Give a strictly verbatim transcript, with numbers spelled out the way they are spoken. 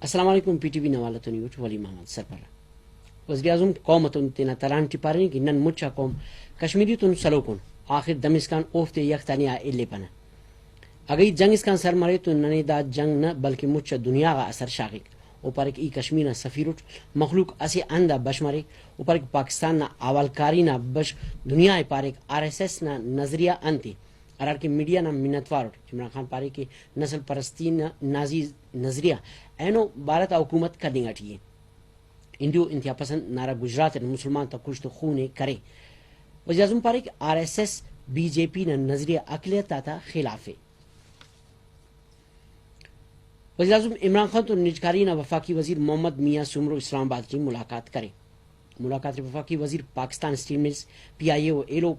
السلام علیکم، P T V نوالتون یوٹ ولی محمد سرپرہ۔ وزیراعظم قوم اتون تینا تران ٹی پارینے کہ نن مچ آ قوم کشمیری تون سلوکون، آخر دمسکان اوفتے یکتانی آ الیپنہ۔ اگہ ای جنگ اسکان سر مرے تو ننے دا جنگ نہ بلکہ مچ آ دنیا غا اثر شاغک۔ او پارے کہ ای کشمیر نا سفیر اٹ، مخلوق اسہ ہند آ بش مریک۔ او پارے کہ پاکستان نا حوالکاری نا بش دنیا ء پاریک، آر ایس ایس نا نظریہ انت ء؟ ہراڑکن میڈیا نا منتوار اٹ۔ عمران خان پارے کہ نسل پرستی نا نازی نظریہ اینو بھارت آ حکومت کننگ اٹی ء۔ ہندو انتہا پسند نعرہ گجرات اٹ مسلمان تا کشت و خون ء کرے۔ وزیراعظم پارے کہ R S S B J P نا نظریہ اقلیت آتا خلاف ء۔ وزیراعظم عمران خان تون نجکاری نا وفاقی وزیر محمد میاں سومرو اسلام آباد ٹی ملاقات کرے۔ ملاقات ٹی وفاقی وزیر پاکستان اسٹیل ملز، پی آئی اے و ایلو